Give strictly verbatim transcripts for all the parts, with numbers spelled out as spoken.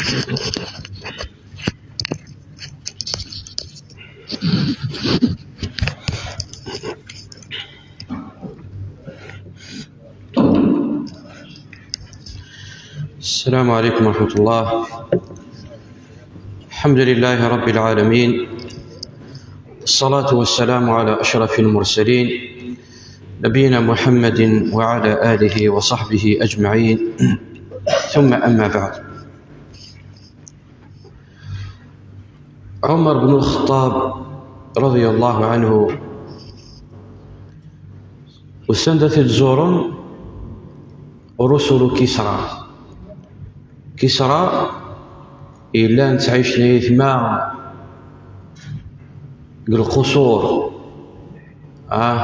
السلام عليكم ورحمة الله. الحمد لله رب العالمين، الصلاة والسلام على أشرف المرسلين نبينا محمد وعلى آله وصحبه أجمعين، ثم أما بعد. عمر بن الخطاب رضي الله عنه، usan-d ad t-id-zuren رسل كسرى. Kisra yellan ttɛicen ayetma deg lqusur, ah,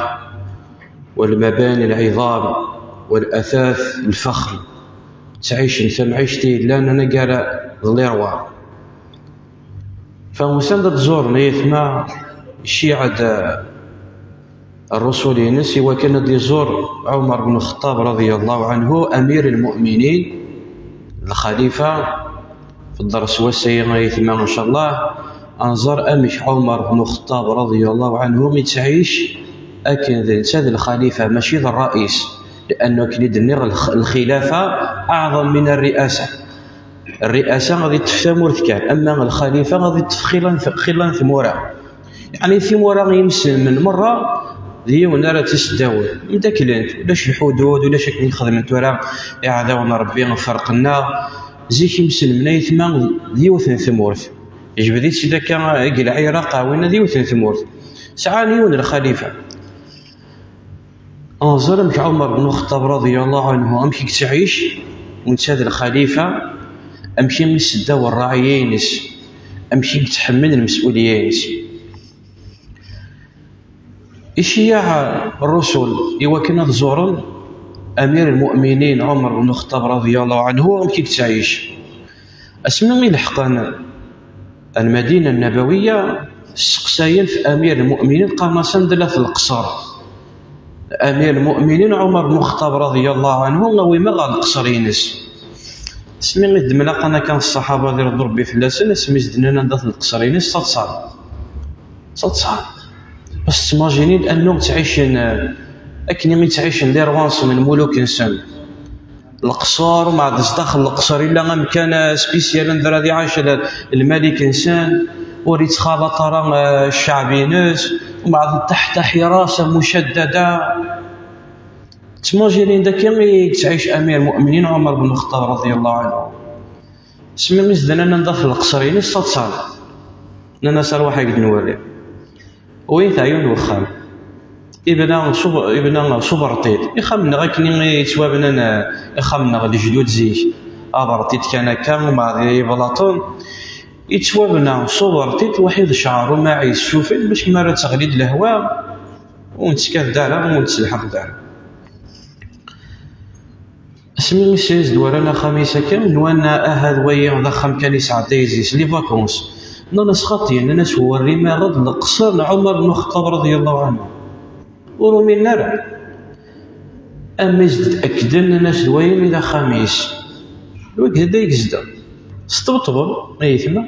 والمباني العظام والأثاث الفخم. Ttɛicen tamɛict yellan anagar d lirwa. Fa usan-d ad ẓuren ayetma, iceyyeɛ-d rrusul-ines i wakken ad d-iẓur Ɛumar bnu Xeṭṭab radiyallahu anhu, amir lmuminin, lxalifa. Fi dders wass-agi, ayetma, ncallah, ad nẓer amek Ɛumar bnu Xeṭṭab radiyallahu anhu i yettɛic akken d netta d lxalifa, mačči d rrais, liannu akken i d-nniɣ, lx-, lxilafa aɛḍam min rriasa. Rriasa ad iṭṭef tamurt kan, ama lxalifa ad iṭṭef xilla n t-, xilla n tmura. Yeɛni timura n yimselmen merra d yiwen ara tt-iseddawen, mdaklent, ulac lḥudud, ulac akken i xedmen tura iɛdawen n Rebbi, ferqen-aɣ. Zik imselmen, ayetma, d yiwet n tmurt. Jbed-itt-id akka deg Lɛiraq, a winna d yiwet n tmurt. Sɛan yiwen n lxalifa. Nẓer amek Ɛumar bnu Xeṭṭab radiyallahu anhu, amek i yettɛic, netta d lxalifa, amek i iseddaw rraɛya-ines, amek i yettḥemmil lmes'uliya-ines. Iceyyeɛ rrusul i wakken ad ẓuren amir lmuminin Ɛumar bnu Xeṭṭab radiyallahu anhu, amek i yettɛic. Asmi i leḥqen Lmadina Nnabawiya, steqsayen f Amir Lmuminin, qqaren-as: "Anda-t leqṣer?" Amir Lmuminin Ɛumar bnu Xeṭṭab radiyallahu anhu, awim-aɣ ɣer leqṣer-ines. Asmi i ddmen aqqan akka ṣṣaḥaba di Ṛebbi fell-asen, asmi i s-d-nnan anda-t leqṣer-ines, ttaḍsan. Ttaḍsan. Bas ttmajinin annu ttɛicen, eh, akken i ttɛicen lirwansen n lmuluk-nsen. Leqṣer, umeɛd sdaxel leqṣer, illa amkan, eh, spécial anda ara iɛac l-, lmalik-nsen, ur ittxalaḍ ara, eh, ccɛeb-ines, umeɛd taḥta ḥirasa mucaddada. Ttmajinin daki i yettɛic Amir Lmuminin Ɛumar bnu Xeṭṭab radiyallahu anhu. Asmi i s-d-nnan anda-t leqṣer-ines, ttaḍsan. Nnan-as: "Arwaḥ ad k-d-nwali." Wwin-t ɣer yiwen n wexxam. Ibna s ub-, ibna s uberṭiṭ. Ixxamen-nneɣ akken i yettwabnan, eh, ixxamen-nneɣ n lejdud zik. Aberṭiṭ kan akka, umeɛd iblaṭen. Yettwabna s uberṭiṭ, waḥid ccɛer umaɛi yessufel, bac mi ara teɣli-d lehwa, ur nettkad ara, ur nettelḥaq ara. Asmi i s-d-waran axxam-is akka, nwan ahat wayi d axxam kan yesɛedday zzi-s, les vacances. Nnan-as xaṭi, nnan-as: "Werrim-aɣ-d leqṣer n Ɛumar bnu Xeṭṭab radiyallahu anhu." Ur uminen ara. Am i s-d-akkden, nnan-as d wayi i d axxam-is. Wagi da i yezdeɣ. Sṭebṭben, ayetma.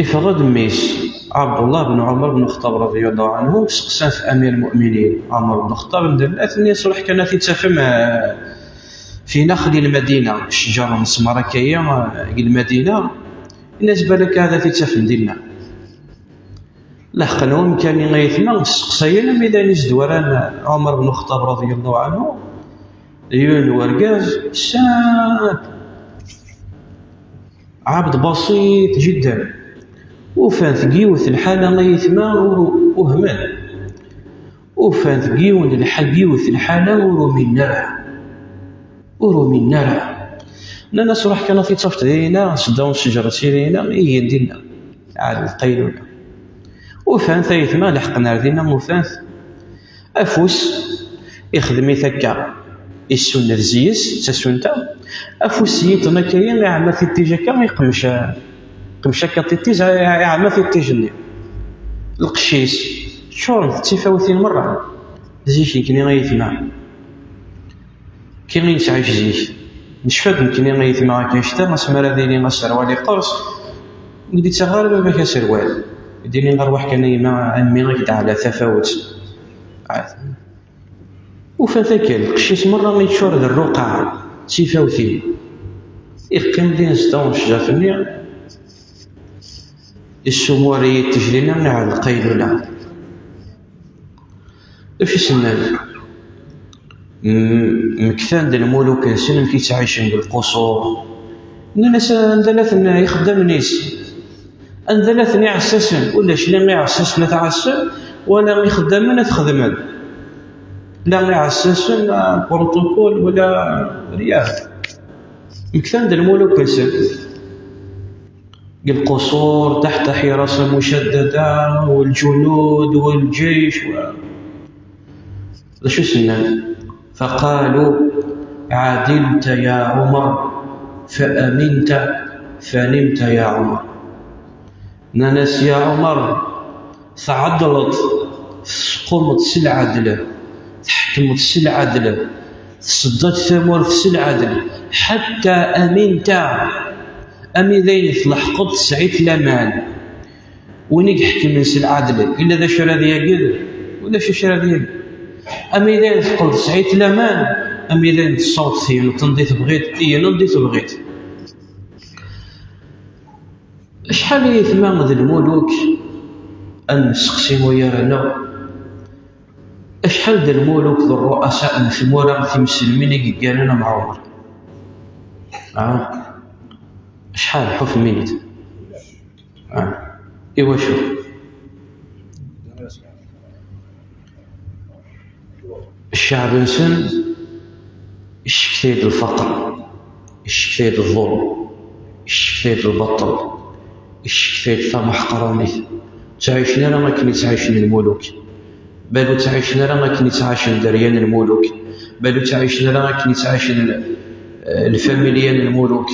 Iffeɣ-d mmi-s, Ɛebdullah ben Ɛumer ben Xeṭṭab radiyallahu anhu, seqsan-t Amir Lmuminin Ɛumer ben Xeṭṭab, nnan-as: "Ruḥ kan ad t-id-tafem, eh, fi naxli Lmadina, ccǧer n ttmer akka-yi, eh, deg Lmadina, nnan-as balak ad t-id-tafem dinna." Leḥqen wamkan-nni, ayetma, seqsayen armi d ayen i s-d-waran Ɛumer ben Xeṭṭab radiyallahu anhu, d yiwen n urgaz, ccab, ɛabd basit jiddan. Ufan-t deg yiwet n lḥala, ayetma, ur uhmen. Ufan-t deg yiwen n lḥa-, deg yiwet n lḥala ur uminen ara. Ur uminen ara. Nnan-as: "Ruḥ kan ad t-id-tafeḍ dinna, seddaw n ccǧeṛ-is dinna, ihi dinna, ɛad lqaylula." Ufan-t, ayetma, leḥqen ar dinna, ufan-t. Afus, ixdem-it akka, issunned zzi-s, d tasunta. Afus s yiṭen akka, iɛemma tiṭij akka, iqmec, iqmec akka tiṭij, iɛemma tiṭij-nni. Lqecc-is ččuren d tifawtin merra. Zik nekkni, ayetma, kki i nettɛic zik. Necfa-d nekkni ay yetma akka ccta, asmi ara d-ini aserwal iqers, ur d-ittaɣ ara baba-k aserwal. D-ini ṛwaḥ kan a yemma, a mmi, ad k-d-ɛla tafawet. Ufan-t akka, lqecc-is merra yeččur d rruqaɛ, d tifawtin. Iqqim din zdaw n tejjart-nni, yessumur-iyi-d tijlin-nni ar lqaylula. D acu i s-nnan? M-, mmektan-d lmuluk-nsen amek i ttɛicen deg lqusur. Nnan-as anda la ten-, ixeddamen-is, anda la ten iɛessasen, ulac la iɛessasen ad ɛassen, wala ixeddamen ad xedmen. La iɛessasen, ah, protocole, wala rien. Mmektan-d lmuluk-nsen. Deg lqusur, taḥta ḥirasa mucaddada, walǧunud, walǧic, wa-, d acu s-nnan? فقالوا: عدلت يا عمر، فأمنت، فنمت يا عمر. Nnan-as: Ya Ɛumer, tɛeddleḍ, tesqumeḍ s lɛedl, tḥekmeḍ s lɛedl, tseddaḍ tamurt s lɛedl, حتى أمنت, ami d ayen tleḥqeḍ tesɛiḍ laman. Win i iḥekmen s lɛedl, illa d acu ara d-yaged? Ulac acu ara d-yaged. Ami d ayen teqqleḍ tesɛiḍ laman, ami d ayen tessawḍeḍ tgneḍ anda i tebɣiḍ, tgneḍ anda i tebɣiḍ. Acḥal n yetma d lmuluk, ad nesteqsi ugar-nneɣ, acḥal d lmuluk d rruɛasa n tmura timselmin i yegganen am Ɛumer? Ah, acḥal, ḥuf minit. Ah, iwacu? Cceɛb-nsen icektay-d lfaqer, icektay-d ḍḍulm, icektay-d lbaṭel, icektay-d tameḥqranit. Ur ttɛicen ara akken i ttɛicen lmuluk. Bal ur ttɛicen ara akken i ttɛacen dderya n lmuluk. Bal ur ttɛicen ara akken i ttɛacen, eh, lfamilya n lmuluk.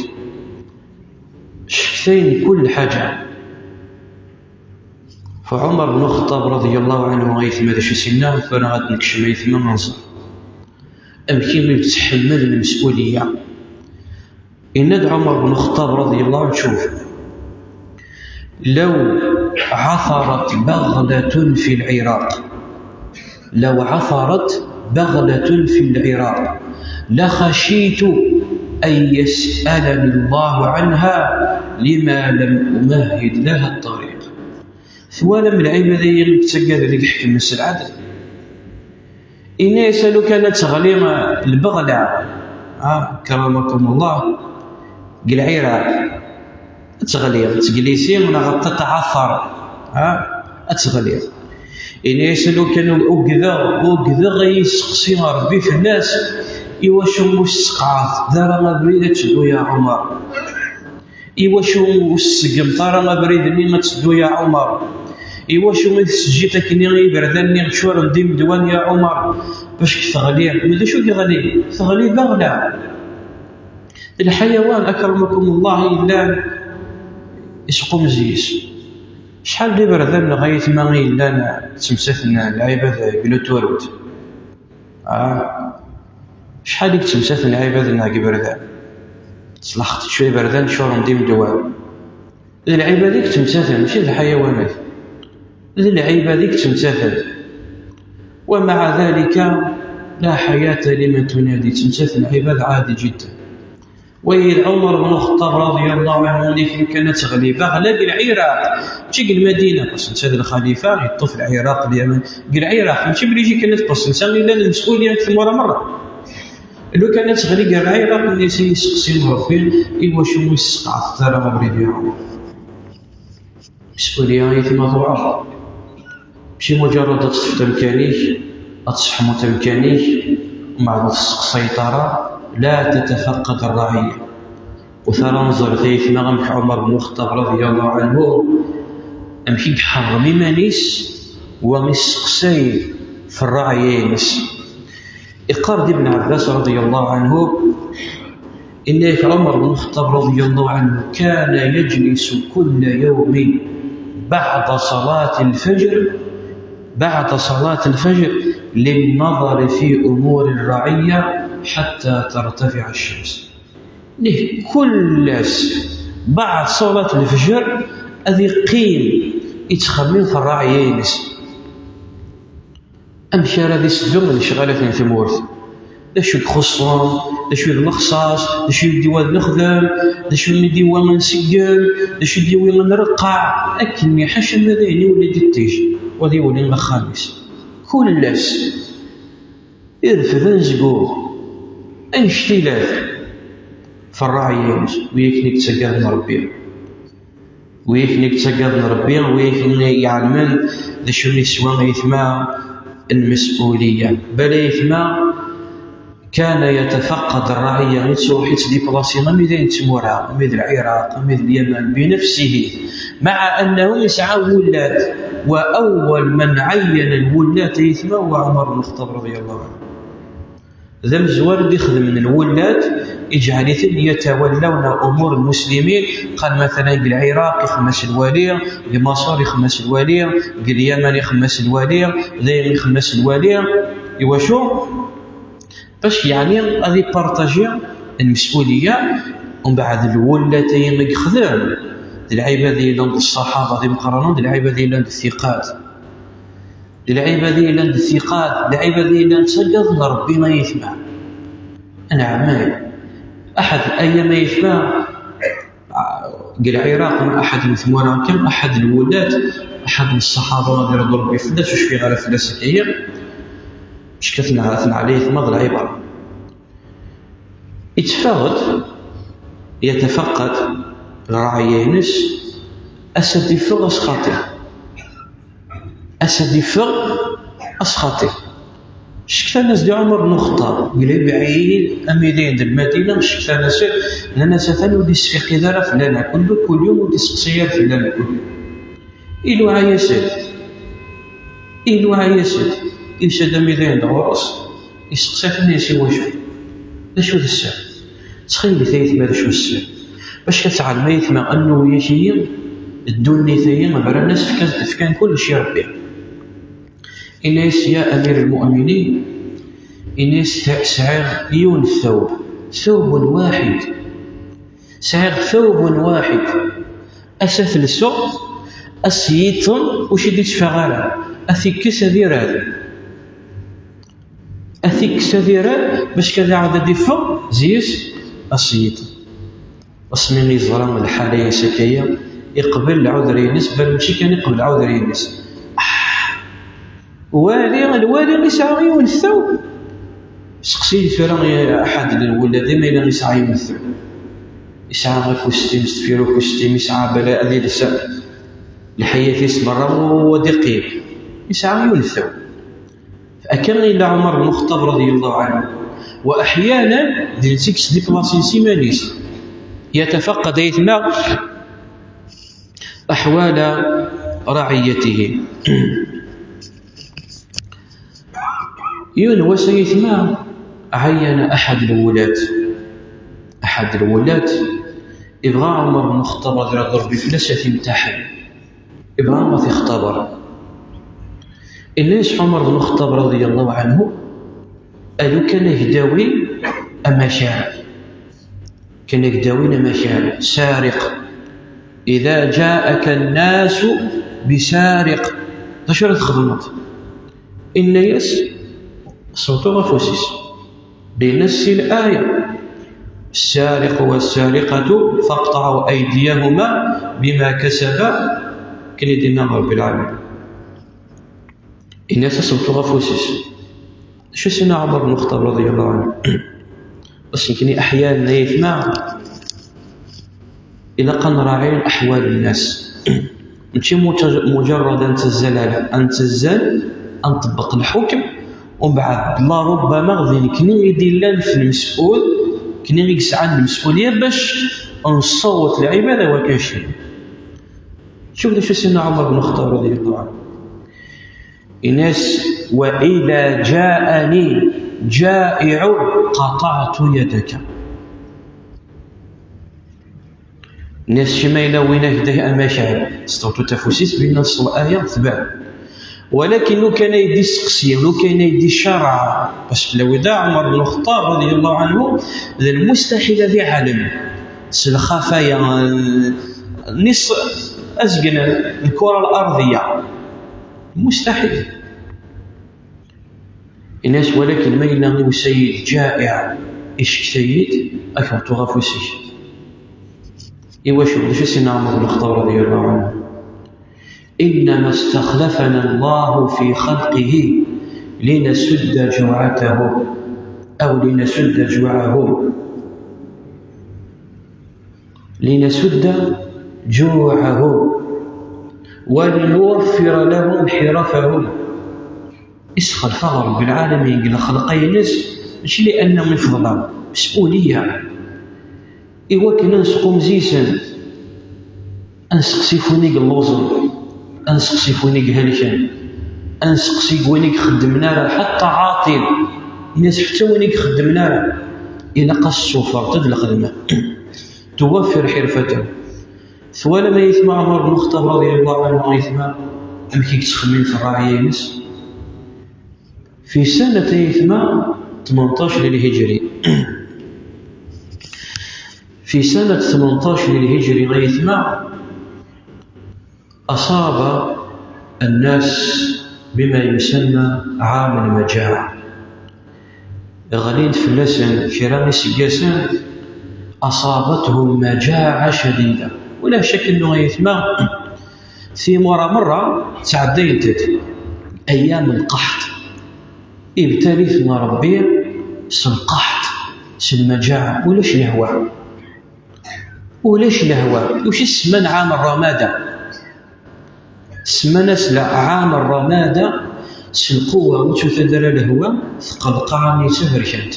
Cektayen kull ḥaǧa. Fa Ɛumer bnu Xeṭṭab radiyallahu anhu, ay yetma, d acu s-yenna? Tura ad nekcem, ay yetma, ad nẓer amek imi yettḥemmel lmes'uliyya. Yenna-d Ɛumer bnu Xeṭṭab radiyallahu anhu: شوف، لو عثرت بغلة في العراق، لو عثرت بغلة في العراق لخشيت أن يسألني الله عنها لما لم أمهد لها الطريق. Twalam lɛibad-agi i yettaggaden i iḥekmen s lɛedl? Ini-as, a lukan ad teɣli, ah, lbeɣla, ah, akramakum Allah, deg Lɛiraq, ad teɣli, ad teglisi neɣ ad tɛafer, ah, ad teɣli. Ini-as, a lukan ugdeɣ, ugdeɣ ad yi-yesteqsi Ṛebbi fell-as, iwacu ur tesqeɛdeḍ ara abrid ad teddu, ya Ɛumer? Iwacu ur tseggmeḍ ara abrid-nni ad teddu, ya Ɛumer? Iwacu i tesǧiḍ akken i iberdan-nni ččuren d imedwan, ya Ɛumer? Bac teɣli, ma d acu i yeɣli? Teɣli baɣla. D lḥayawan, akramakum Allah, yellan isqumzi-s. Acḥal d iberdan neɣ ayetma i yellan ttemsaten lɛibad deg l'autoroute? Ah, acḥal i yettemsaten lɛibad-nneɣ deg iberdan? Teslaxeḍ-d cwiya iberdan ččuren d imedwan. D lɛibad i yettemsaten, mačči d lḥayawanat. D lɛibad i yettemsaten. ومع ذلك لا حياة لمن تنادي. Ttemsaten lɛibad عادي جدا. Wagi d Ɛumer bnu Xeṭṭab radiyallahu anhu, nekk kan ad teɣli baɣla deg Lɛiraq, mačči deg Lmadina, parce que netta d lxalifa, yeṭṭef Lɛiraq, Lyamen, deg Lɛiraq, mačči Belgique kan ad tqes, netta yella d lmes'uli n tmura merra. Lukan ad teɣli deg Lɛiraq, nni-as i yesteqsi Ṛebbi, iwacu ur tesqeɛdeḍ ara abrid, ya Ɛumer? Mes'uliyya i tma tuɛer. Mačči mujarrad ad teṭṭfeḍ amkan-ik, ad tesseḥmuḍ amkan-ik, mbeɛd ur testeqsayeḍ ara, la tatafaqad rraɛiyya. Ur tara neẓret ay tma amek Ɛumer bnu Xeṭṭab radiyallahu anhu, amek i iḥeṛṛem iman-is, wa isteqsay f rraɛya-ines. Iqqar-d Ibn Ɛebbas radiyallahu anhu, Yenna-yak Ɛumer bnu Lxeṭṭab radiyallahu anhu: كان يجلس كل يوم بعد صلاة الفجر، بعد صلاة الفجر للنظر في أمور الرعية حتى ترتفع الشمس. Nih, kul ass, baɛd ṣalat lefjer, ad iqqim ittxemmim f rraɛya-ines. Amek ara d-iseddu lecɣalat n tmurt? D acu i ixuṣṣen? D acu i d lexṣaṣ? D acu i d-iwa ad nexdem? D acu i d-iwa ad nseggem? D acu i d-iwa ad nreqqeɛ? Akken ḥaca ma d ayen i wala d-iṭij, wa ad iwali axxam-is. Kul ass, irfed anezgum, annect-ilat f rraɛya-ines, wi akken i yettaggaden Ṛebbi. Wi akken i yettaggaden Ṛebbi, wi akken i iɛelmen d acu i yeswa ayetma lmes'uliya. Bala ayetma كان يتفقد الرعية, yettruḥ yettdiplasi armi d ayen n tmura, armi d Lɛiraq, armi d Lyaman, بنفسه، مع أنه yesɛa wullat. وأول من عين الولاة ayetma هو عمر بن الخطاب رضي الله عنه. D amezwaru i d-ixedmen lwullat, iǧɛel-iten يتولون أمور المسلمين. Qal, matalan, deg Lɛiraq ixemmem-as lwali, deg Maṣer ixemmem-as lwali, deg Lyaman ixemmem-as lwali, dayen ixemmem-as lwali. Iwacu? Bac, yeɛni, ad ipartaji lmes'uliya. Umbeɛd, lwullat-agi i yexdem, d lɛibad i yellan d ṣṣaḥaba d imeqqranen, d lɛibad i yellan d thiqat. D lɛibad i yellan d thiqat, d lɛibad i yellan ttaggaden Ṛebbi, ay ayetma. Anɛam, ay. Aḥad, ay ayetma, deg Lɛiraq, aḥad n tmura kan, aḥad n lwullat, aḥad n ṣṣaḥaba, ad iṛḍu Ṛebbi fell-as, ur cfiɣ ara fell-as akka-yi. Ckat n, ad tenɛel ayetma d lɛibṛa. Itteffeɣ-d, yatafaqad ṛṛeɛya-ines, ass ad iffeɣ asxaṭi. Ass ad iffeɣ asxaṭi. Cektan-as-d i Ɛumar bnu Xeṭṭab, deg lebɛid, armi d ayen d Lmadina, cektan-as-d, nnan-as: "Atan ur d-isfiqid ara fell-aneɣ, kullu, kul yum ur d-iseqsay ara fell-aneɣ, kullu." Iluɛa-yas-d. Iluɛa-yas-d. Yusa-d armi d ayen d ɣur-s. Iseqsa-ten, yenna-yas: "I wacu? D acu d sser? Ttxil-k, ay ayetma, d acu d sser? Bac ad tɛelmem, ay ayetma, annu yak-iyi, ddunit-agi, bran-as, fkan, fkan kullec i Ṛebbi." Yenna-yas: "Ya Amir lmuminin," yenna-yas, "sɛiɣ yiwen thawb, thawb waḥid. Sɛiɣ thawb waḥid. Ass ad t-lseɣ, ass yiṭṭen, ur d-itteffeɣ ara. Ad t-ikkes, ad irad. Ad t-ikkes, ad irad, bac kan ad iɛawed ad iffeɣ, zi-s, ass yiṭṭen." Asmi i yeẓra lḥala-ines akka-yi, iqbel lɛuder-ines, bal mačči kan iqbel lɛuder-ines. Ah! Wali, lwali isɛa yiwen thawb. Seqsi-yi tura aḥad n lwulad ma yella isɛa yiwen thawb. Isɛa akustim, sdeffir ukustim, isɛa bala ad iles lḥayat-is merra u ad iqqim. Isɛa yiwen thawb. Akken yella Ɛumar bnu Xeṭṭab radiyallahu anhu. Wa aḥyanan, d netta i yesdiplasin s iman-is. Yatafaqad, ay ayetma, أحوال رعيته. Yiwen wass, ay ayetma, ɛeyyen aḥad lwulad. Aḥad lwulad, ibɣa Ɛumar bnu Xeṭṭab, ad iṛḍu Ṛebbi fell-as, ad t-imtaḥen. Ibɣa ad t-ixtaber. Inna-yas Ɛumar bnu Xeṭṭab radiyallahu anhu: "A lukan ad ak-d-awin amakar." Kan ad ak-d-awin amakar. Sariq. إذا جاءك الناس بسارق. D acu ara txedmeḍ? Inna-yas, sewṭu afus-is. بنص الآية: "السارق والسارقة فاقطعوا أيديهما بما كسبا." Kan i d-inna Ṛebbi lɛalamin. Inna-yas, sewṭu afus-is. D acu i s-yenna Ɛumar bnu Xeṭṭab radiyallahu anhu? Ass-nni aḥyanan, ay ayetma, ilaq ad nraɛi aḥwal nnas. Mačči muǧa-, muǧarrad ad nettazzal, ad nettazzal, ad nṭebbeq lḥukm, umbeɛd, larubbama d nekkni i d-illan f lmes'ul, nekkni i yesɛan lmes'ulya bac nṣewwet lɛibad a wakacin. Cuf d acu i s-yenna Ɛumar bnu Xeṭṭab radiyallahu anhu. Inna-yas: "وإذا جاءني جائع قطعت يدك." Inna-yas: "Cima yella win ak-d amakar, sṭewṭut afus-is, bi nnaṣṣ laya tban. Walakin lukan ay d-isteqsi, lukan ay d-icarreɛ, parce que lawida Ɛmer bnu Lxeṭṭab, radiyallahu anhu, d lmustaḥil ad iɛlem s lxafaya, eh, nis azgen n lkura larḍiya. Mustaḥil. Ini-as, walakin ma yella i usayid ǧaɛiɛ, icekta-yi-d, ad k-ɣeṭṭuɣ afus-ik. Iwacu? D acu i s-yenna Ɛmer bnu Lxeṭṭab, radiyallahu anhu? إنما استخلفنا الله في خلقه لنسد جوعته، أو لنسد جوعهم، لنسد جوعهم ولنوفر لهم حرفهم. Isexlef-aɣ Ṛebbi lɛalamin deg lxelq-ines, mačči li'anna ifḍel-aɣ, مسؤولية. Iwakken ad nesqumzi-sen, ad nseqsi ɣef win i yelluẓen, ad nseqsi ɣef win i ihelken, ad nseqsi deg win i ixeddmen ara, ḥaṭa ɛaṭil, ini-as ḥetta win i ixeddmen ara, ilaq ad s-tessufreḍ lxedma. توفر حرفته. Twalam ay aytma Ɛmer bnu Lxeṭṭab, radiyallahu anhu, ay aytma, amek i yettxemmim ɣef ṛṛeɛya-ines? في سنة ay aytma ثمنطاش للهجري. في سنة ثمنطاش للهجري ay aytma أصاب الناس بما يسمى عام المجاعة. Ɣlin-d fell-asen kra iseggasen, أصابتهم مجاعة شديدة. Ulac akken ay aytma, timura merra ttɛeddayent-d أيام القحط. Ibtal-iten Ṛebbi s lqaḥṭ, s lmaǧaɛa, ulac lehwa. Ulac lehwa. Wacu i s-semman ɛam ṛṛamada? Semman-as la ɛam ṛṛamada s lquwa, ur ttut ara lehwa, teqqel lqaɛa-nni d taberkant.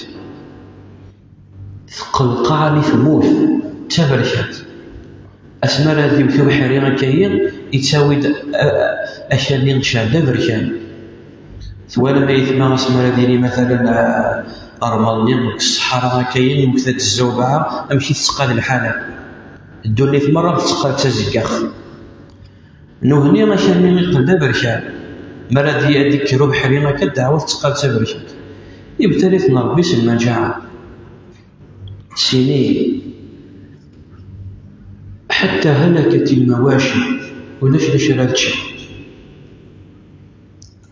Teqqel lqaɛa-nni temmut, d taberkant. Asmi ara d-iwet ubeḥri akka-yi, yettawi-d, a-, a-, akal-nni ccah d aberkan. Twalam ay aytma asmi ara d-yili matalan, a-, rrmel-nni deg ṣṣeḥra akka-yi, iwet-d zzawbaɛ, amek i tettqad lḥala? Ddunit merra tettqad d tazeggaɣt. Nuhni akal-nni iqqel d aberkan. Mi ara d-, ad d-ikker ubeḥri akka, ddeɛwa tettqad d taberkant. Ibtal-iten Ṛebbi s lmaǧaɛa. Sini, حتى هلكت المواشي. Ulac d acu ara ččen.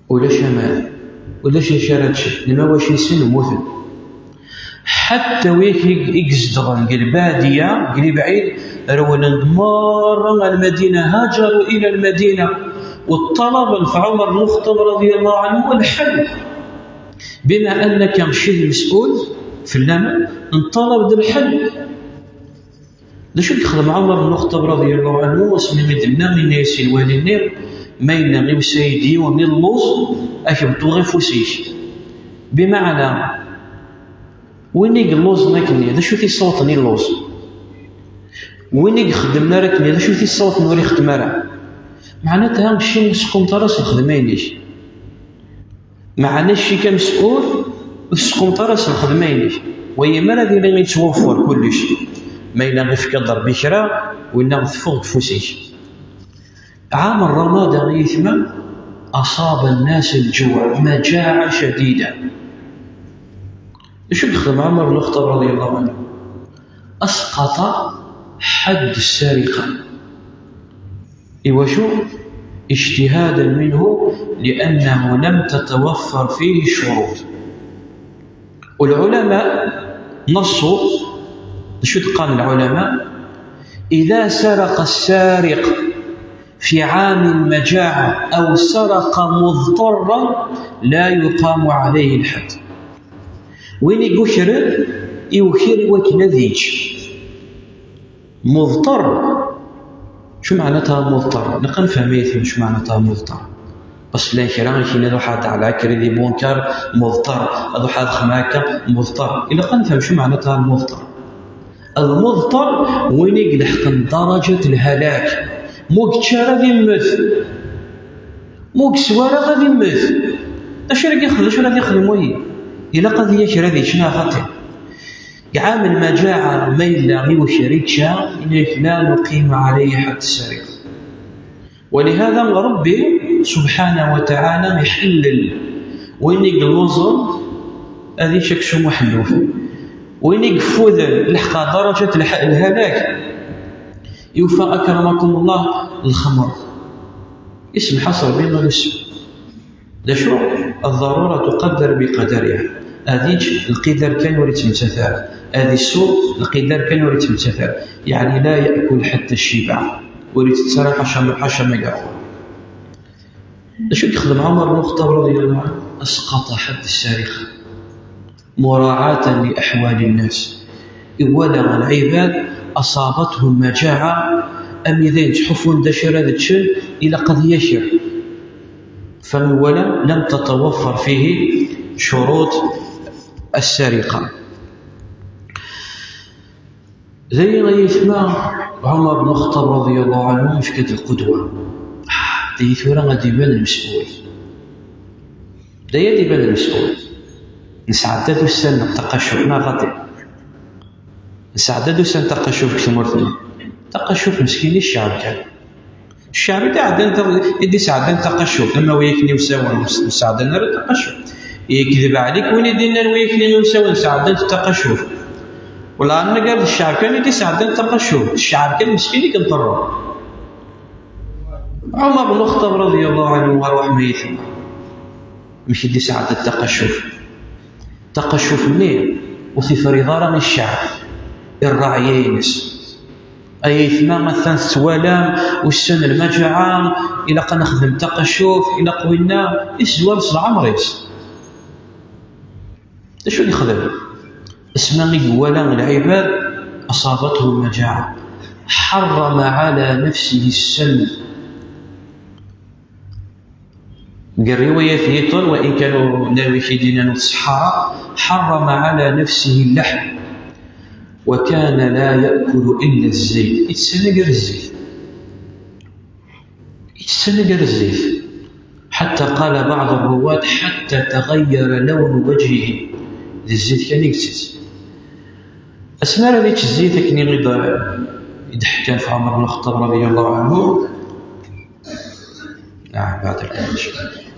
Ulac aman. Ulac d acu ara ččen. Lmawaci-nsen mmuten. Ḥatta wid i, i izedɣen deg lbadiya, deg lebɛid, rewlen-d merra ar Lmadina, هاجروا إلى المدينة. وطلب ɣef Ɛumer bnu Lxeṭṭab, radiyallahu anhu, الحل. بما أنك شي مسؤول في اليمن، نطلب الحل. D acu i yexdem Ɛumer bnu Lxeṭṭab, radiyallahu anhu, asmi i d-nna, yenna-yas i lwali-nni, ma yella i usayed yiwen illuẓ, ad k-beṭṭuɣ afus-ik. Bimeɛna, win i yelluẓen akkenni, d acu i t-yessawḍen illuẓ? Win i ixeddmen ara akkenni, d acu i t-yessawḍen ur ixeddem ara? Meɛnatha, mačči ur squmteḍ ara s lxedma-inek. Meɛna cci-k amesqul, ur tesqumteḍ ara s lxedma-inek. Wagi mi ara d-yili yettwaffer kullec. Ma yella ifka-d Ṛebbi kra, winna teffeɣ deg ufus-ik. عام الرمادة ay aytma, أصاب الناس الجوع، مجاعة شديدة. D acu i yexdem Ɛumer bnu Lxeṭṭab, radiyallahu anhu? أسقط حد السرقة. Iwacu? اجتهادا منه لأنه لم تتوفر فيه الشروط. والعلماء نصوا، شو قال العلماء؟ إذا سرق السارق في عام المجاعة أو سرق مضطرا لا يقام عليه الحد. Win i yukren, iwker i wakken ad yečč. Muḍter. Acu meɛna-tha muḍter? Ilaq ad nefhem ayt-, acu meɛna-tha muḍter. Parce que llan kra i k-yennan ad ruḥeɣ ad ɛelleɣ kridi bunker, muḍter. Ad ruḥeɣ ad xedmeɣ akka, muḍter. Ilaq ad nefhem acu meɛna-tha muḍter. Lmuḍter, win i ileḥqen daraǧat lhalak. Ma ur yečči ara ad immet. Ma ur yeswa ara ad immet. D acu ara yexdem, d acu ara yexdem wayi? Ilaq ad yaker ad yečč neɣ xaṭi? Deg ɛam lmaǧaɛa, ma yella iwker ičča, yenna-yak لا نقيم عليه حد السرقة. ولهذا Ṛebbi subḥanahu wa taɛala iḥellel win i yelluẓen ad yečč aksum uḥelluf. Win i yeffuden leḥqer darajat lḥ-, lhalak, yufa akramakum Allah lxemr. Isemḥ-as Rebbi ma d usem. D acu? Ad ḍarura tuqaddar bi qadariha. Ad yečč lqidar kan ur yettmettat ara. Ad isew lqidar kan ur yettmettat ara. Yeɛni la yakul ḥatta cciba. Ur yettett ara ḥaca ma, ḥaca ma yeṛwa. D acu i yexdem Ɛumar bnu Lxeṭṭab radiyallahu anhu? Asqaṭa ḥedd ssariqa. مراعاة لأحوال الناس. Iwala lɛibad أصابتهم مجاعة, am idayen ttḥuffun d acu ara d-ččen, ilaq ad yaker. Fa iwala لم تتوفر فيه شروط السرقة. Dayen ay aytma, Ɛumar bnu Lxeṭṭab radiyallahu anhu yefka-d lqudwa. Ah, dayi tura ad d-iban lmesqul. Dayi ad d-iban lmesqul. Nesɛedda-d ussan n taqacuft, neɣ xaṭi? Nesɛedda-d ussan n taqacuft deg tmurt-nneɣ. Taqacuft meskin i ccɛeb kan. Ccɛeb i d-iɛeddan ta-, i d-isɛeddan taqacuft, ama wi akken i usawen ur s-, ur sɛeddan ara taqacuft. Yekdeb ɛlik win i d-innan wi akken i usawen sɛeddan taqacuft. Wala anagar d ccɛeb kan i d-isɛeddan taqacuft, ccɛeb kan meskin i yenṭerren. Ɛumar bnu Lxeṭṭab radiyallahu anhu, arwaḥ ma yetma. Amek i d-isɛedda taqacuft? Taqacuft-nni ur tifriḍ ara i ccɛeb, i rraɛya-ines. Ay aytma, atan tettwalam ussan n lmaǧaɛa, ilaq ad nexdem taqacuft, ilaq winna, isezwar s leɛmer-is. D acu i yexdem? Asmi i iwala lɛibad, أصابته المجاعة، حرم على نفسه السم. Deg rriwayat yiṭen, wa in kan ur nawi k-id-inan ur tṣeḥḥa ara, حرم على نفسه اللحم وكان لا يأكل إلا الزيت. Ittett anagar zzit. Ittett anagar zzit. حتى قال بعض الرواة: حتى تغير لون وجهه. D zzit kan i ittett. Asmi ara yečč zzit akken i d-, i d-ḥkan ɣef Ɛumar bnu Lxeṭṭab radiyallahu anhu, آه، بعد الآن إن شاء الله.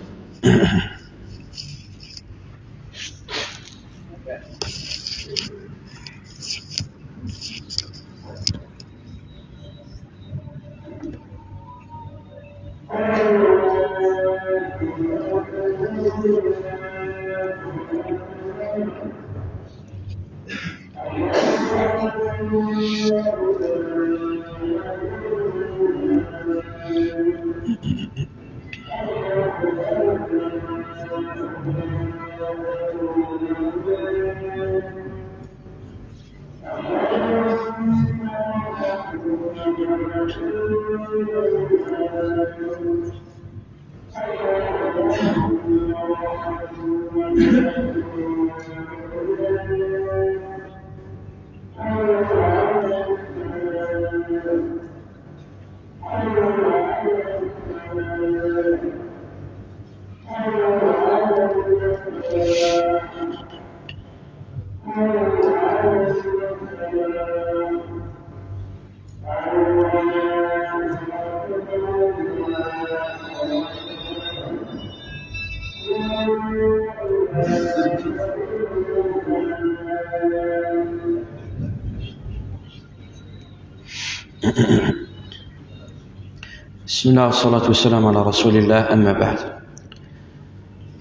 بسم الله والصلاة والسلام على رسول الله، أما بعد.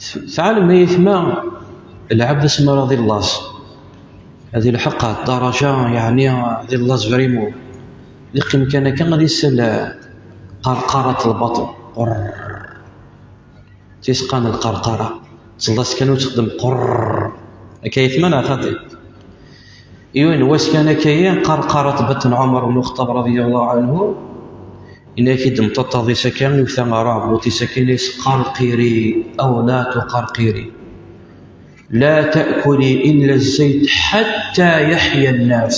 Teɛlem ay aytma, lɛebd asmi ara di llaẓ, ad ilḥeq ɣer ddaraja, yeɛni di llaẓ vraiment, yeqqim kan akka ad isel qarqarat lbaṭel. Qurr. Tisqan lqarqara. Tella kan ur texdem qurr. Akka ay aytma neɣ xaṭi? Yiwen wass kan akka-yi, qarqarat batten Ɛumar bnu Lxeṭṭab radiyallahu anhu, yenna-ak-id mṭaṭṭaḍ-is akka, iwta ɣer uɛebbuṭ-is akka, yenna-yas: "قرقري أو لا تقرقري، لا تأكلي إلا الزيت حتى يحيا الناس."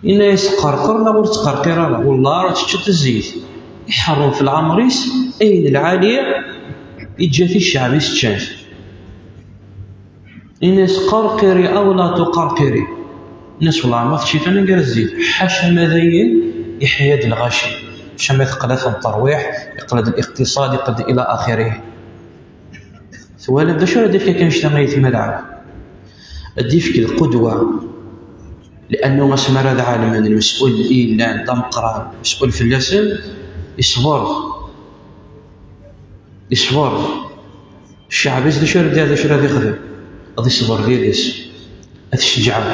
Yenna-yas: "Qerqer neɣ ur tettqerqir ara, wellah ara teččeḍ zzit." Iḥeṛṛem f leɛmer-is ayen lɛali, iǧǧa-t i cceɛb-is ččan-t. Yenna-yas: "قرقري أو لا تقرقري." Yenna-yas: "Wellah ma teččiḍ anagar zzit, ḥaca ma dayen iḥya-d lɣaci." Kecc ma teqla-t n terwiḥ, iqla-d liqtiṣad, iqla-d ila axirih. Twalam d acu ara d-ifk akka annect-a ay aytma lɛali? Ad d-ifk lqudwa. Liannu asmi ara d-ɛelmen lmesul i yellan d ameqqran, mesul fell-asen, isber. Isber. Cceɛb-is d acu ara d-, d acu ara d-ixdem? Ad isber did-s. Ad t-ceǧǧɛen.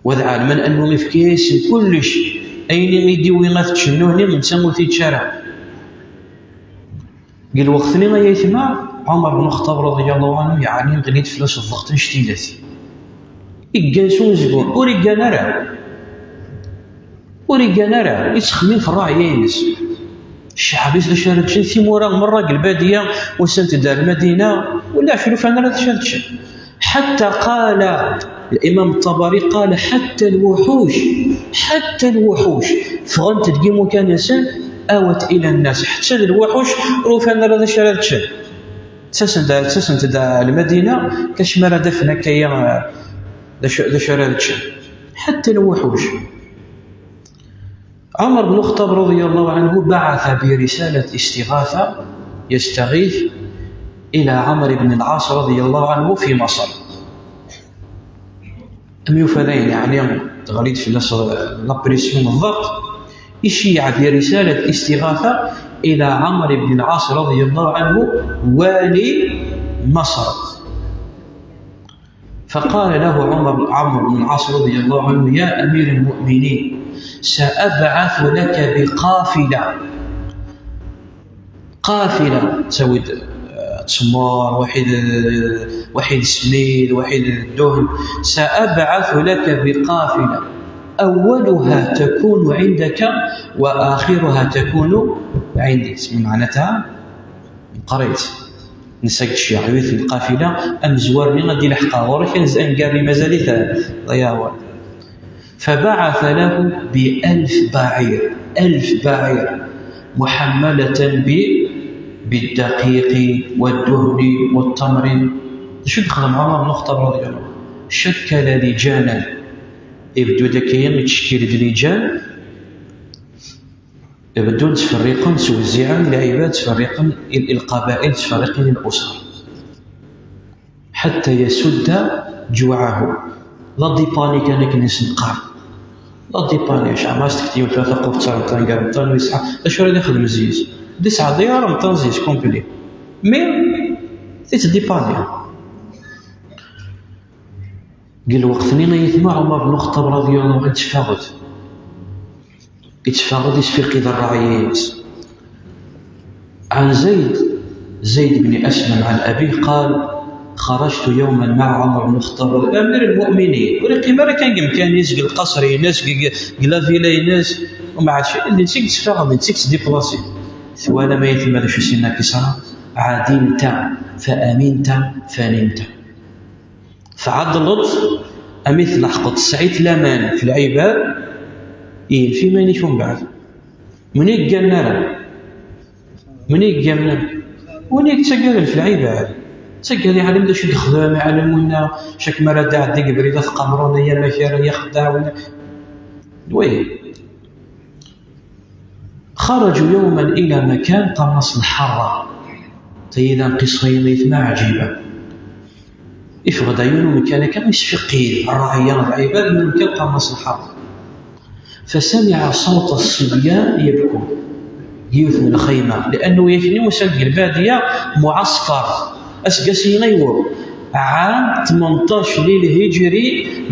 Wa d ɛelmen annu ifka-yasen kullec. Ayen i d-iwi ad ččen nutni, netta ur t-yečči ara. Deg lweqt-nni ay aytma, Ɛumar bnu Xeṭṭab radiyallahu anhu yeɛni ɣlid fell-as ḍḍeɣt annect-ilat. Iggan s unezgum, ur iggan ara. Ur iggan ara, ittxemmim f rraɛya-ines. Cceɛb-is d acu ara ččen, timura merra deg lbadiya, usant-d ar Lmadina, ulac, ur ufan ara d acu ara ččen. حتى قال الإمام الطبري قال: حتى الوحوش، حتى الوحوش ffɣent-d deg imukan-nsen, آوت إلى الناس، ḥetta d lwuḥuc ur ufan ara d acu ara ččen. Ttasen-d, ttasent-d ar Lmadina, kacem ara d-afen akka-ya, d acu, d acu ara ččen. حتى الوحوش. عمر بن الخطاب رضي الله عنه بعث برسالة استغاثة يستغيث إلى عمرو بن العاص رضي الله عنه في مصر. Am yufa dayen, yeɛni, teɣli-d fell-as la pression n ḍḍeɣt, iceyyeɛ برسالة استغاثة إلى عمرو بن العاص رضي الله عنه والي مصر. فقال له عمر، عمرو بن العاص رضي الله عنه: يا أمير المؤمنين، سأبعث لك بقافلة. قافلة، تساوي د-، آه، تسمار، واحد، آه، واحد سميد، واحد الدهن. سأبعث لك بقافلة، أولها تكون عندك وآخرها تكون عندي. تسمى معناتها قريت. Nessa deg ccyaḥ, yiwet n lqafila, amezwar-nni ad d-ileḥq ɣur-k, anez-, angar-nni mazal-it, ḍeyyaɛ awal. فبعث له بألف بعير، ألف بعير محملة ب-، بالدقيق والدهن والتمر. D acu i yexdem Ɛumar bnu Lxeṭṭab رضي الله عنه؟ شكل لجانا. Ibeddu-d akka yettcekkil-d liǧan. Beddun ttferriqen, ttwezziɛen lɛibad, ttferriqen i, i lqaba'il, ttferriqen i l'usar. حتى يسد جوعه. La dépanique kan akken i s-neqqar. La dépanique, ceɛma s-tekti yiwet tlata quf ttrenṭan gar meṭṭan u yesɛa. D acu ara d-ixdem zzi-s? D isɛeddi ara meṭṭan zzi-s complet. Mais, yettdépani. Deg lweqt-nni ay aytma Ɛumar bnu Lxeṭṭab رضي الله عنه yetteffeɣ-d. Yetteffeɣ-d isfiqid rraɛya-ines. عن زيد، زيد بن أسلم عن أبيه قال: خرجت يوما مع عمر بن الخطاب أمير المؤمنين. Ur yeqqim ara kan deg umkan-is, deg lqaṣer-ines, deg, deg la villa-ines. ومع شيء, netta i yetteffeɣ, netta i yettdiplasi. Twalam ay aytma d acu i s-yenna Kisra? عدلت فأمنت فنمت. Tɛeddleḍ, ami tleḥqeḍ tesɛiḍ laman f lɛibad, yenf iman-ik umbeɛd. Win ur yegganen ara, win ur yegganen ara, win ur yettaggaden f lɛibad. Ttagad iɛlem d acu i yexdem, iɛlem winna, cak mi ara d-iɛeddi deg ubrid ad t-qamrun, ay amakar, ay axeddaɛ, winna. Wi. خرجوا يوما إلى مكان قام الحرة. Tayi d anqis xayen aytma ɛǧiba. Ifeɣ-d yiwen umkan akka, isfiqid rraɛya, lɛibad, yiwen umkan qqaren-as lḥerm. فسمع صوت الصبيان يبكون. Yiwet n lxayma, liannu yakni usan-d deg lbadiya, muɛaskar, aseggas-nni ayweḍ, ɛam tmenṭac lilhijri,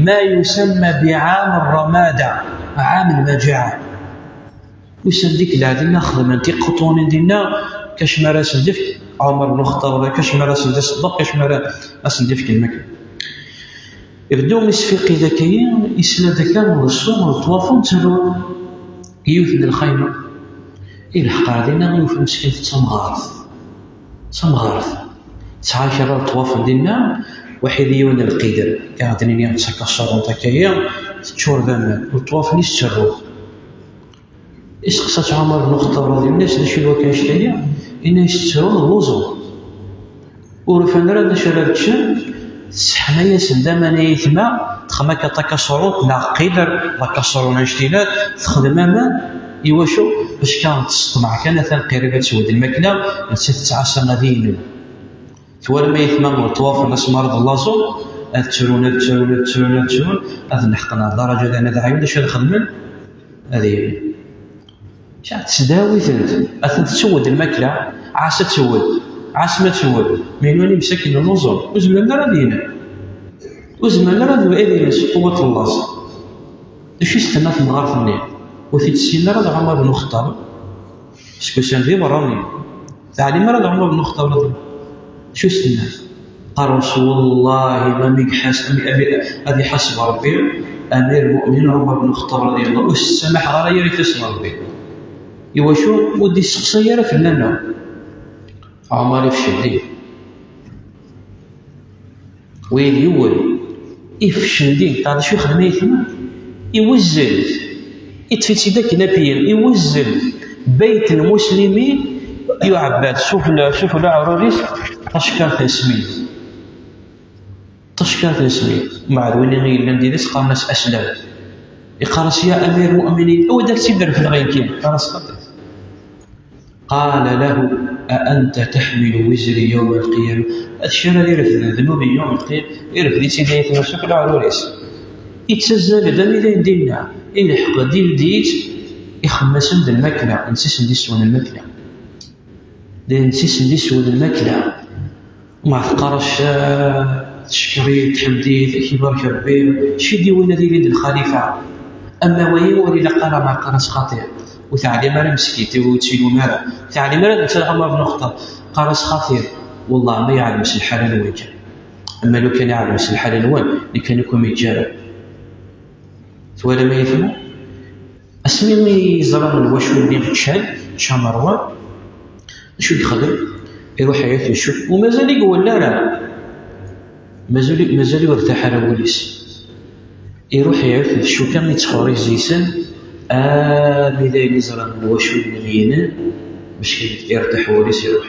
ma yusamma biɛam rramada, ɛam lmaǧaɛa. Usan-d deg lɛedin, xedmen tiqeṭṭunin dinna, kacem ara sen-d-ifk Ɛumar bnu Lxeṭṭab, kacem ara sen-d-iṣeddeq, kacem ara sen-d-ifk lmakla. Ibeddu isfiqi dakayi, isla-d akka d ṣṣut n ṭṭwafen ttarun yiwet n lxayma. Ilḥeq ar dinna, yufa meskint d tamɣart. D tamɣart. Tesɛa kra n ṭṭwafen dinna, waḥid yiwen n lqider. Kan ad d-nini d takasuṛunt akkayi, teččur d aman. Ṭṭwafen-is ttarun. Iseqsa-tt Ɛumar bnu Lxeṭṭab, radi, yenna-as: "D acu i d wakka annect-agi?" Yenna-as: "Ttrun lluẓu. Ur ufan ara d acu ara ččen." Tesseḥma-yasen-d aman i yetma, texdem akka takasuṛunt neɣ qider, takasuṛunt annect-ilat, texdem aman. Iwacu? Acka teṭṭmeɛ kan, atan qrib ad tewwed lmakla, nettat tettɛassa ad yinel. Twalam ay atma ṭṭwafen asma ara d laẓu, ad ttrun, ad ttrun, ad ttrun, ad ttrun, ad leḥqen ɣer daraǧa d anad ɛyun, d acu ad xedmen? Ad yili. Tesdawi-tent, ad tent-tewwed lmakla, ɛas ad tewwed, ɛas ma tewwed, mi nwan imsakken n luẓu, ur zemren ara ad yinen. Ur zemren ara ad yinen s quwwat n laẓ. D acu i s-tenna temɣart-nni? Ur t-id-ssinen ara d Ɛumar ben Uxeṭṭab. Seg usan d iberraniyen. Teɛlim ara d Ɛumar ben Uxeṭṭab radi Allahu anhu. Acu s-tenna? Qal-as: "Wallahi ma mi iḥas-, ami-, ami-, ad iḥaseb Rebbi Amir Lmuminin Ɛumar ben Uxeṭṭab radi Allahu anhu, ur s-ssamaḥeɣ ara yir ifassen n Rebbi." Iwacu? Ur d-isteqsay ara fell-aneɣ. Ɛumar ifcel din. Wid yiwen ifcel din, taɣ d acu ixdem ayetma? Iwezzel, iṭṭef-itt-id akken apiyir, iwezzel bayt n lmuslimin, yuɛebba-d sufella, sufella aɛrur-is, tacekkart n smid. Tacekkart n smid. Mbeɛd win i yellan did-s qqaren-as Aslam. Iqqar-as: "Ya Amir Lmuminin, awi-d ad tt-id-refdeɣ ayen kan." Iqqar-as: "Xaṭi." قال له: "أأنت تحمل وزري يوم القيامة؟" Acu ara irefden ddnub n yawm lqiyama? Irefd-itt-id ayetma s akk leɛrur-is. Ittazzal-d armi d ayen dinna, ileḥq-d, ildi-tt, ixemmem-asen d lmakla, netta i sen-d-iswen lmakla. D netta i sen-d-iswen lmakla. Ma teqqar-as, ah, tcekker-it, tḥemd-it, ad k-ibarek Rebbi, acu i d-iwin ad yili d lxalifa? Ama wayi ur ilaq ara ma qqar-as xaṭi. Ur teɛlim ara meskint, ur tt-ilum ara. Ur teɛlim ara d netta Ɛumar ben Uxeṭṭab. Qqar-as xaṭi. Wellah ma yeɛlem s lḥala-nwen kan. Ama lukan yeɛlem s lḥala-nwen, lukan ur kem-yeǧǧa ara. Twalam ay atma? Asmi i yeẓra lwacu-nni ččan, ččan Merwan, acu yexdem? Iruḥ iɛiwed icuk, u mazal i iwala ara. Mazal, mazal ur irtaḥ ara wul-is. Iruḥ iɛiwed icuk, am yettxerriz yis-sen, armi d ayen iẓra lwacu-nni yinen, bac irtaḥ wul-is, iruḥ.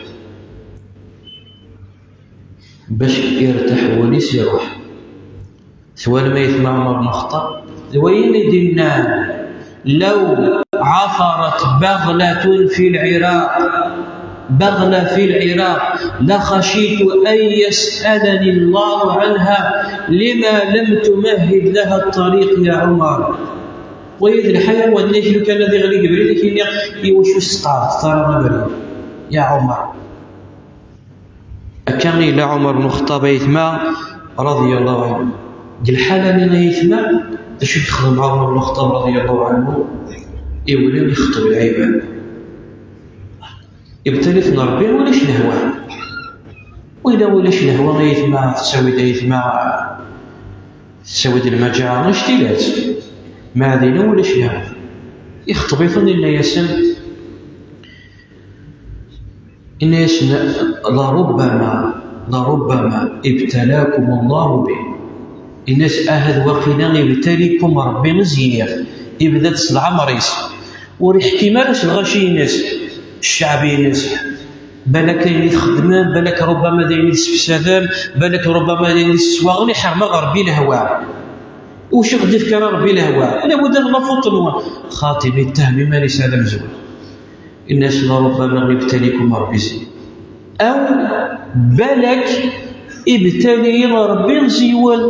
Bac irtaḥ wul-is, iruḥ. Twalam ay atma Ɛumar ben Xeṭṭab? D wayen i d-yenna: "لو عثرت بغلة في العراق، بغلة في العراق، لخشيت أن يسألني الله عنها لما لم تمهد لها الطريق يا عمر." Wayi d lḥayawan-nni, lukan ad iɣli deg ubrid, ad k-iniɣ: "Iwacu ur s-tqeɛdeḍ ara abrid, ya Ɛumar?" Akka i yella Ɛumar ben Uxeṭṭab, ay atma, radiyallahu anhu. Deg lḥala-nni, ay atma, d acu i yexdem Ɛumar ben Uxeṭṭab, radiyallahu anhu? Iwlin ixeṭṭeb lɛibad. Ibtal-iten Ṛebbi, ulac lehwa. Win ulac lehwa, ay atma, tettawi-d, ay atma, tettawi-d lmaǧaɛa, ictilat. Ma dinna ulac lehwa. Ixeṭṭeb-iten, inna-yasen, Inna-yasen: "لربما، لربما ابتلاكم الله به." Inna-yas: "Ahat waqila ibtali-kum Ṛebbi ziɣ." Ibda-d s leɛmer-is, ur iḥkim ara s lɣaci-ines, cceɛb-ines. Balak ayen i txeddmem, balak ṛubbama d ayen i tessefsadem, balak ṛubbama d ayen i tesswaɣen, iḥrem-aɣ Ṛebbi lehwa. Ur aɣ-d-ifka ara Ṛebbi lehwa, labud ad nafeḍ nwen. Xaṭi, ittehhem iman-is d amezwaru. Inna-yas: "لربما ابتليكم ربي زين." Aw balak ibtali-yi Ṛebbi s yiwen.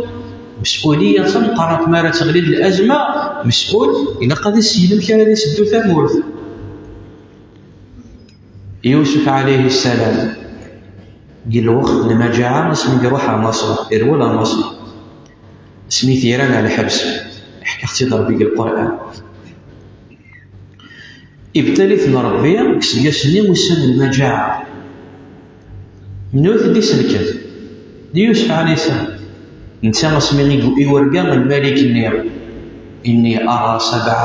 Mes'uliya d tameqqrant, mi ara teɣli d lazma, mes'ul, ilaq ad isel amek ara d-iseddu tamurt. Yusef ɛalayhi ssalam, deg lweqt n lmaǧaɛa, asmi iruḥ ɣer Maṣer, irwel ɣer Maṣer, asmi t-yerran ɣer lḥebs, iḥka-ɣ-tt-id Ṛebbi deg Lqur'an. Ibtal-iten Ṛebbi deg iseggasen-nni, ussan n lmaǧaɛa. Menhu i t-id-iselken? D Yusef ɛalayhi ssalam. Netta asmi i gu-, i urga lmalik-nni, "إني أرى سبع،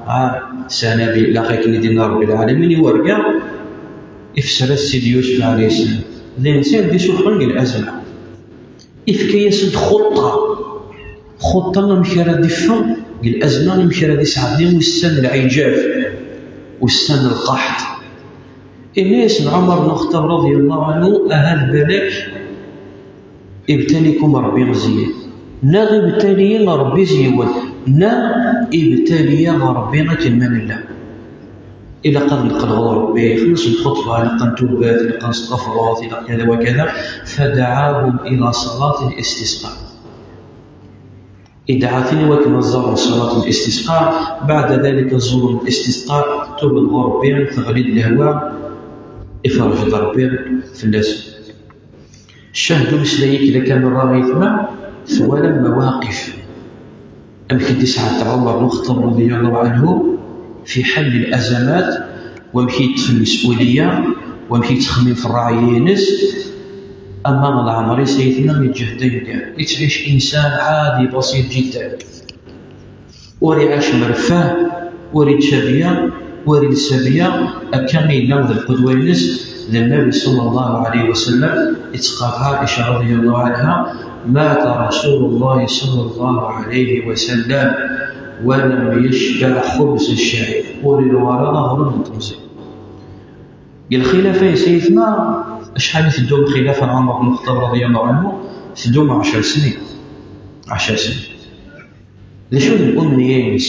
ah, سنابل", ilaq akken i d-yenna Ṛebbi lɛalamin i urga, ifser-as-tt-id Yusef ɛalayhi ssalam. D netta i d-isuffɣen deg lazma. Ifka-yas-d xuṭṭa. Xuṭṭa amek ara d-iffeɣ deg lazma, amek ara d-isɛeddi ussan n lɛijaf, ussan n lqaḥṭ. Inna-yasen Ɛumar ben Xeṭṭab radiyallahu anhu: "Ahat balak ibtali-kum Ṛebbi ziyen, neɣ ibtali-yi Ṛebbi ziyen, neɣ ibtali-yaɣ Ṛebbi akken ma nella." Ilaq ad neqqel ɣur Ṛebbi, xelleṣ lxutba, ilaq ad ntubat, ilaq ad nesteɣfir, ilaq kada wa kada. فدعاهم إلى صلاة الاستسقاء. Idɛa-ten i wakken ad ẓẓaren ṣṣalat n listisqa, beɛda dalika ẓẓuren listisqa, tuben ɣur Ṛebbi, teɣli-d lehwa, iferrec-d Ṛebbi fell-asen. Ccah n umeslay-agi, la caméra, ayetma, twalam mawaqif. Amek i d-isɛedda Ɛumer bnu Xeṭṭab رضي الله عنه في حل الأزمات, wamek i yeṭṭef lmes'uliyya, wamek i yettxemmim f ṛṛeɛya-ines, ama leɛmer-is, ayetma, yeǧǧa-t d ayendar. Yettɛic insan عادي بسيط جدا. Ur iɛac mreffeh, ur ičča bya, ur ilsa bya, akka i yella d lqudwa-ines, d Nnabi صلى الله عليه وسلم. Yettqal Ɛica رضي الله عنها: مات رسول الله صلى الله عليه وسلم ولم يشبع خبز الشعير. Ur iruɣ ara aɣrum n temẓi. Deg lxilafa-ines, ayetma, acḥal i teddum lxilafa n Ɛumer bnu Lxeṭṭab رضي الله عنه? Teddum ɛecr snin. Ɛecr snin. D acu d umniyya-ines?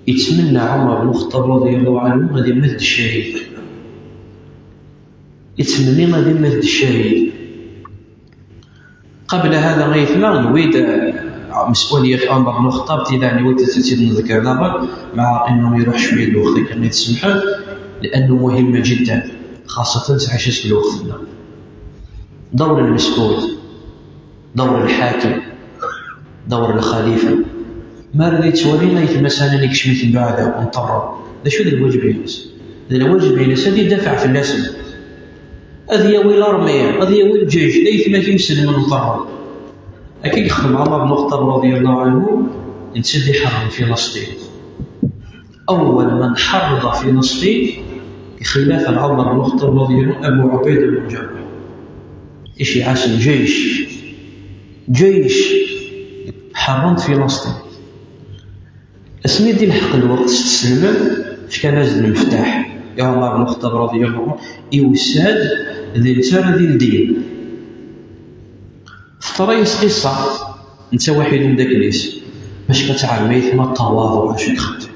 Yettmenna Ɛumer bnu Lxeṭṭab رضي الله عنه ad immet d ccahid. Yettmenni ad immet d ccahid. قبل هذا, ayetma, nwi-d, eh, مسؤولية Ɛumer bnu Lxeṭṭab, tida nwi-d ad tt-id-nḍekker daɣen, مع إنه iruḥ cwiya n lweqt, akka i tsemḥem, لأنه مهمة جدا, خاصة tettɛic-as deg lweqt-nneɣ. دور المسؤول. دور الحاكم، دور الخليفة. Mi ara yettwali ayetma-s akken ikcem-iten uɛdaw, nṭerren. D acu d lwaǧeb-ines? D lwaǧeb-ines ad idafeɛ fell-asen. Ad yawi l'armée, ad yawi lǧayj, d ayetma-k imeslem, nṭerren. Akka i yexdem Ɛumer bnu Lxeṭṭab رضي الله عنه, netta i d-iḥeṛṛen Filasṭin. أول من حرر فلسطين, di lxilafa n Ɛumer bnu Lxeṭṭab رضي الله عنه, Abu Ɛubayda bnu Lǧerraḥ. Iciɛa-s lǧayc, lǧayc, ḥeṛṛen-d Filasṭin. Asmi d-ilḥeq lweqt s teslem, fkan-as-d lmeftaḥ i Ɛumer bnu Lxeṭṭab رضي الله عنه, iwsa-d d netta ara d-ildin. Teḍra-yas tqiṣa, netta waḥid umdakel-is, bac ad tɛermit ma ṭṭawaḍ u acu i ixeddem.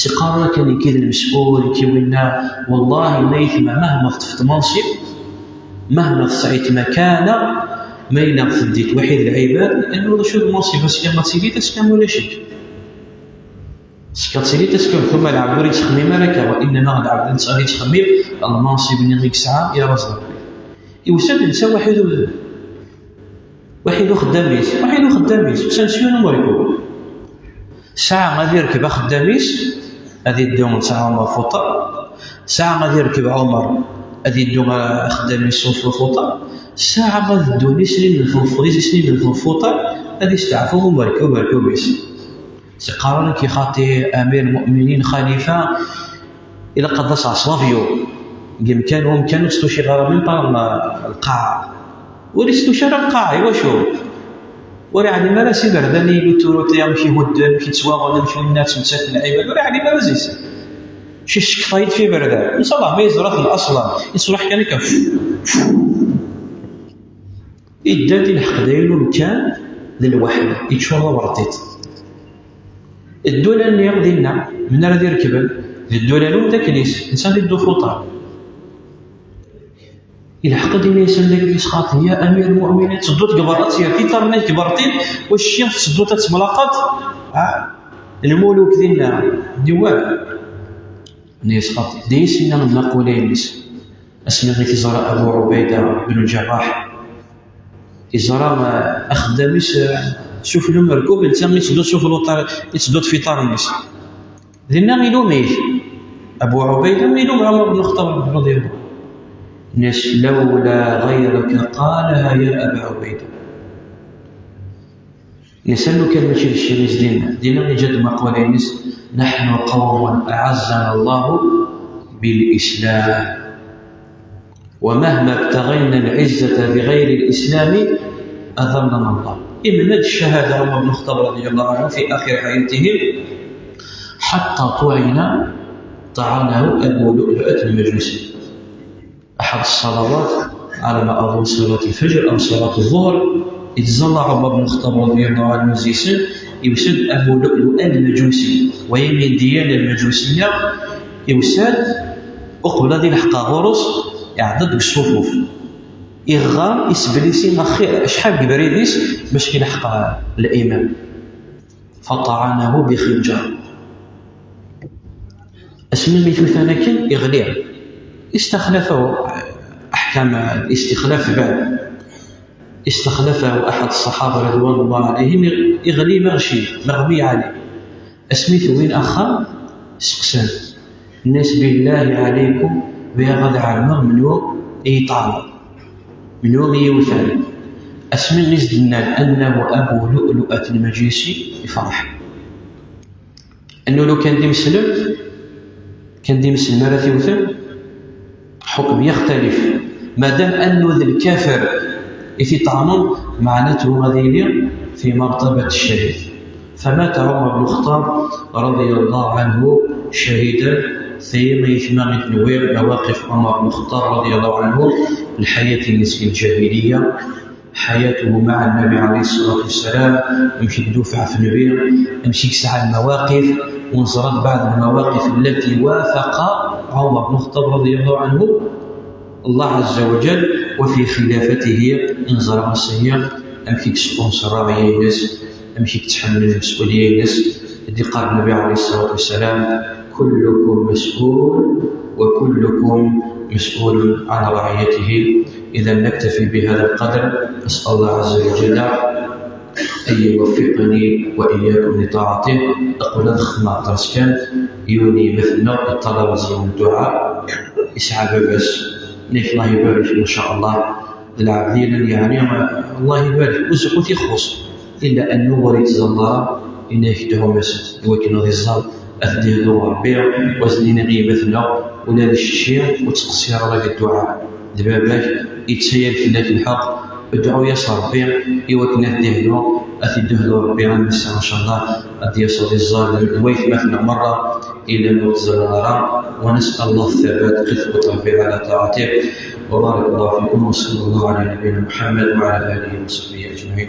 Siqarn akken nekk i d lmes'ul, nekk i winna, wallahi, ma yetma, mahma teṭṭfeḍ mansib, mahma tesɛiḍ makana, ma yella teddit waḥid lɛibad, annu d acu d mansib, askam ad tili, askam ulac-ik. Askam ad tili, askam tura lɛebd ur yettxemmim ara akka, wa innama lɛebd netta i yettxemmim, lmansib-nni i yesɛa, yerẓ Rebbi. Iwsa-d netta waḥid u-, waḥid uxeddam-is, waḥid uxeddam-is, usan s yiwen umerkub. Saɛa ad irkeb axeddam-is, ad iddu netta Ɛumer f uṭar. Saɛa ad irkeb Ɛumer, ad iddu axeddam-is f uṭar. Saɛa ad ddun i snin n tḍeffut, i snin n tḍeffut, ad isteɛfu umerkub, umerkub-is. Siqarn-ak xaṭi Amir Lmuminin, xalifa, ilaq ad d-taseḍ s l'avion. Deg umkan u umkan ur testucir ara même pas lqaɛa. Ur istuci ara lqaɛa, iwacu? Ur iɛlim ara s iberdan i luturuti amek ihudden, amek ittwaɣen, amek winna ttmettaten lɛibad, ur iɛlim ara zis. Cicekṭay-d f iberdan. Ncallah ma yeẓra-ten aslan, yettruḥ kan akka. Idda-d ilḥeq dayen umkan d lweḥd, yeččur d aberṭiṭ. Ddula-nni dinna, menn ara d-irekben? D ddula n umdakel-is, netta di ddufuṭa. Ilḥeq-d ini-as amdakel-is xaṭi: ya Amir Lmuminin, tettedduḍ deg berra, tirti tarnit deg berṭin, wacci tettedduḍ ad temlaqaḍ, ah, lmuluk dinna, d iwan. Ini-as xaṭi. D ayi s-yenna lmaqula-ines. Asmi i t-iẓra Abu Ɛubayda bnu Lǧerraḥ, iẓra, eh, axeddam-is, eh, sufell umerkub, netta itteddu sufell uṭar, itteddu-d f iṭarren-is. Dinna ilum-it Abu Ɛubayda, ilum Ɛumer bnu Lxeṭṭab رضي الله عنه. Nni-as: لولا غيرك قالها يا أبا عبيدة. Nni-as: lukan mačči d cci-ines dinna, dinna iǧǧa-d lmaqula-ines: نحن قوم أعزنا الله بالإسلام. ومهما ابتغينا العزة بغير الإسلام أذلنا الله. Imenna-d ccahada Ɛumer bnu Lxeṭṭab رضي الله عنه في آخر حياته حتى طعن طعنه أبو لؤلؤة المجوسي. أحد الصلوات على ما أظن صلاة الفجر أو صلاة الظهر, ittẓalla Ɛumer bnu Lxeṭṭab رضي الله عنه zzi-sen, iwsa-d Abu Lu'lu al-Majusi, wa yimindiyya n lmajusiya, Iwsad uqbel ad ilḥeq ɣur-s, iɛedda-d deg ṣṣufuf. Iɣɣar, isbellis-in axir acḥal deg ubrid-is bac ilḥeq l'imam. فطعنه بخنجر. Asmi mi t-utan akken, iɣli. استخلفه أحكام الاستخلاف بعد. استخلفه أحد الصحابة رضوان الله عليهم, iɣli, meɣci, meɣmi ɛli. Asmi t-wwin axxam, seqsan. Nnan-as: "بالله عليكم, bɣiɣ ad ɛelmeɣ menhu i yi-iṭɛnen, menhu i yi-iwten." Asmi i s-d-nnan أنه أبو لؤلؤة المجوسي, ifreḥ. Annu lukan d imeslem, kan d imeslem ara t-iwten, الحكم يختلف. Madam annu d lkafir i t-iṭɛnen, meɛnatu ad yili في مرتبة الشهيد. فمات عمر بن الخطاب رضي الله عنه شهيدا في ميت مغد نوير. مواقف عمر بن الخطاب رضي الله عنه: الحياة الجاهلية، حياته مع النبي عليه الصلاة والسلام, amek i idufaɛ ɣef Nnbi, amek i yesɛa lmawaqif, ونزرا بعض المواقف التي وافق عمر بن الخطاب رضي الله عنه الله عز وجل, وفي خلافته, neẓra ass-nni amek i yesqunṣer ṛṛeɛya-ines, amek i yettḥemmel lmesulya-ines. I d-yeqqar Nnbi عليه الصلاة والسلام: "كلكم مسؤول وكلكم مسؤول عن رعيته". إذا نكتفي بهذا القدر. أسأل الله عز وجل أن يوفقني وإياكم لطاعته. Aql-aɣ xedmeɣ aṭas kan, yiwen n yemma-tneɣ yeṭṭalab aẓawan n dduɛa, yesɛa baba-s, nekk, الله يبارك, ما شاء الله, d lɛebd yellan, yeɛni, الله يبارك, ur s-, ur t-ixuṣṣ. Illa annu ur yettẓalla ara, yenna-ak dɛu-as i wakken ad iẓẓal, ad t-id-ihdu Rebbi, u ad s-nini i yemma-tneɣ, ula d kečči ur ttqeṣṣir ara di dduɛa. D baba-k, yettayal fell-ak lḥeqq, dɛu-yas Rebbi i wakken ad t-id-ihdu, ad t-id-ihdu Rebbi, am ass-a, ncallah, ad d-yas ad iẓẓal d waytmaten-nneɣ merra, yellan ur ttẓallan ara, ونسأل الله الثبات قد التوفيق على طاعته. وبارك الله فيكم، وصلى الله على نبينا محمد وعلى آله وصحبه أجمعين.